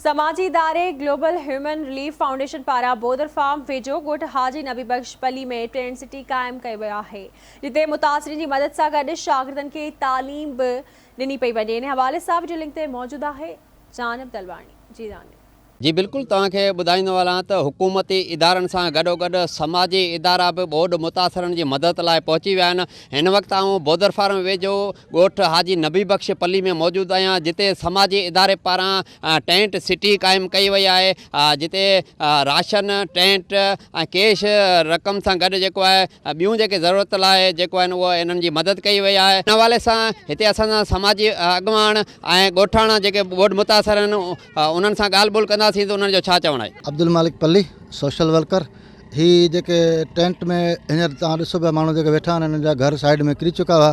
سماجي اداري global human relief foundation پاران بودر فارم ويجهو ڳوٺ حاجي نبي بخش پلي ۾ ٽينٽ سٽي قائم ڪيو ويو آهي جتي متاثرين جي مدد سان گڏ شاگردن کي تعليم به ڏني پئي وڃي ان حوالي سان وڊيو لنڪ تي موجود آهي جانب دلواڻي جي جانب. جي بلڪل توهان کي ٻڌائيندو هلان ته حڪومتي ادارن سان گڏوگڏ سماجي ادارا به ٻوڏ متاثرن جي مدد لاء پهچي ويا آهن هن وقت آئون بودر فارم ويجهو ڳوٺ حاجي نبي بخش پلي ۾ موجود آهيان جتي سماجي اداري پاران ٽينٽ سٽي قائم ڪئي وئي آهي جتي راشن، ٽينٽ ۽ ڪيش رقم سان گڏ جيڪو آهي ٻيون جيڪي ضرورت لاء جيڪو آهن اهو انهن جي مدد ڪئي وئي آهي ان حوالي سان هتي اسان سان سماجي اڳواڻ ۽ ڳوٺاڻا جيڪي ٻوڏ متاثر آهن انهن سان ڳالهه ٻولهه ڪنداسين ته انهن جو ڇا چوڻ آهي. عبدالمالڪ پلي، سوشل ورڪر، هي جيڪي ٽينٽ ۾ هينئر توهان ڏسو پيا ماڻهو جيڪي ويٺا آهن انهن جا گهر سائيڊ ۾ ڪري چڪا هئا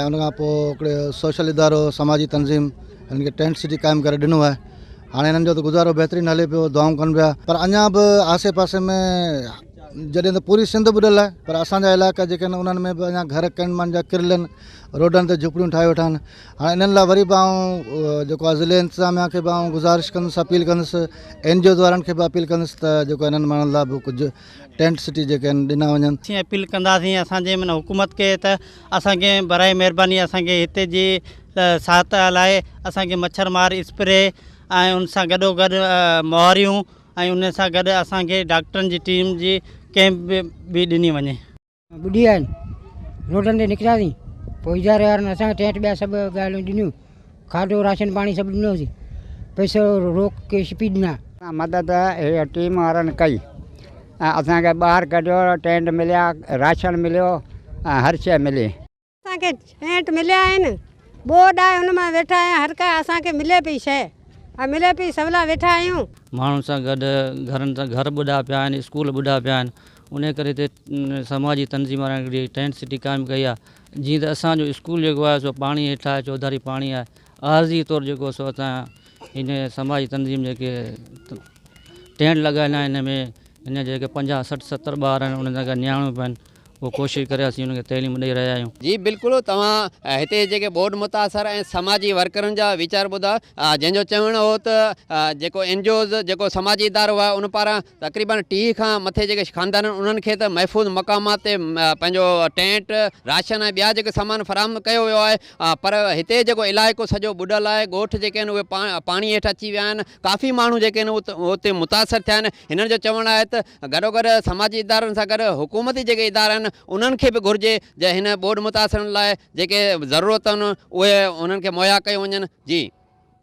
۽ ان کان پوء هڪڙي سوشل ادارو سماجي تنظيم هنن کي ٽينٽ سٽي قائم ڪري ڏنو آهي هاڻي هنن جو ته گذارو بهترين هلي پيو دعائون ڪن پيا پر اڃا به آسي پاسي ۾ جڏهن ته پوري سنڌ ٻڏل آهي پر اسانجا علائقا جيڪي آهن انهن ۾ به اڃا گهر ڪن ماڻهن جا ڪريل آهن روڊن تي جهوپڙيون ٺاهي ويٺا آهن هاڻي انهن لاء وري به آئون جيڪو آهي ضلعي انتظاميا کي به آئون گذارش ڪندس اپيل ڪندس اين جي اوز وارن کي به اپيل ڪندس ته جيڪو انهن ماڻهن لاء به ڪجهه ٽينٽ سٽي جيڪي آهن ڏنا وڃن. اسين اپيل ڪنداسين اسان جي معنيٰ حڪومت کي ته اسان کي برائي مهرباني اسان کي هتي جي سهائتا لاء اسان کي مڇر مار اسپري ۽ ان سان گڏو گڏ مهاريون ۽ ان سان گڏ اسان کي ڊاڪٽرن جي ٽيم جي ڪيمپ به ڏني وڃي. ٻڏي ويا آهن روڊن تي نڪتاسين پوء اداري وارن اسان کي ٽينٽ ٻيا سڀ ڳالهيون ڏنيون کاڌو راشن پاڻي سڀ ڏنوسين پئسو روڪ ڪيش پي ڏنا. مدد هي ٽيم وارن ڪئي ۽ اسان کي ٻاهر ڪڍيو ٽينٽ مليا راشن مليو ۽ هر شيء ملي. اسان کي ٽينٽ مليا آهن، ٻوڏ آهي ان مان ويٺا آهيان هر ڪا اسان کي ملي پئي شيء ۽ ملي پئي سولا ويٺا آهيون. ماڻهن سان گڏ گهرن سان گهر ٻڏا پيا آهن اسڪول ٻڏا پيا آهن انهي ڪري هتي سماجي تنظيم وارن هڪڙي ٽينٽ سٽي قائم ڪئي آهي جيئن ته اسان جو اسڪول جيڪو آهي سو پاڻي هيٺ آهي چوڌاري پاڻي آهي عارضي طور جيڪو سو اسان هن سماجي تنظيم جيڪي ٽينٽ لڳايل آهن هن ۾ هن جيڪي 50 60 70 ٻار آهن انهن سان گڏ نياڻيون به آهن اهو ڪوشش ڪري اسين انهن کي تعليم ڏئي رهيا آهيون. جي بلڪل توهان هتي جيڪي ٻوڏ متاثر ۽ سماجي ورڪرن جا ويچار ٻڌا جنهن جو چوڻ هو ته جيڪو اين جي اوز جيڪو سماجي ادارو آهي ان پاران تقريبن 30 کان مٿي جيڪي خاندان آهن انهن کي ته محفوظ مقامات تي پنهنجو ٽينٽ راشن ۽ ٻيا جيڪي سامان فراهم ڪيو ويو آهي پر هتي جيڪو علائقو سڄو ٻڏل آهي ڳوٺ جيڪي آهن اهي پاڻي هيٺ اچي ويا آهن ڪافي ماڻهو جيڪي آهن اتي متاثر ٿيا آهن هنن جو چوڻ آهي ته گڏوگڏ سماجي ادارن سان گڏ حڪومتي جيڪي ادارا آهن انهن کي به گهرجي جي هن ٻوڏ متاثرن لاء جيڪي ضرورتون آهن اهي انهن کي مهيا ڪيون وڃن جي.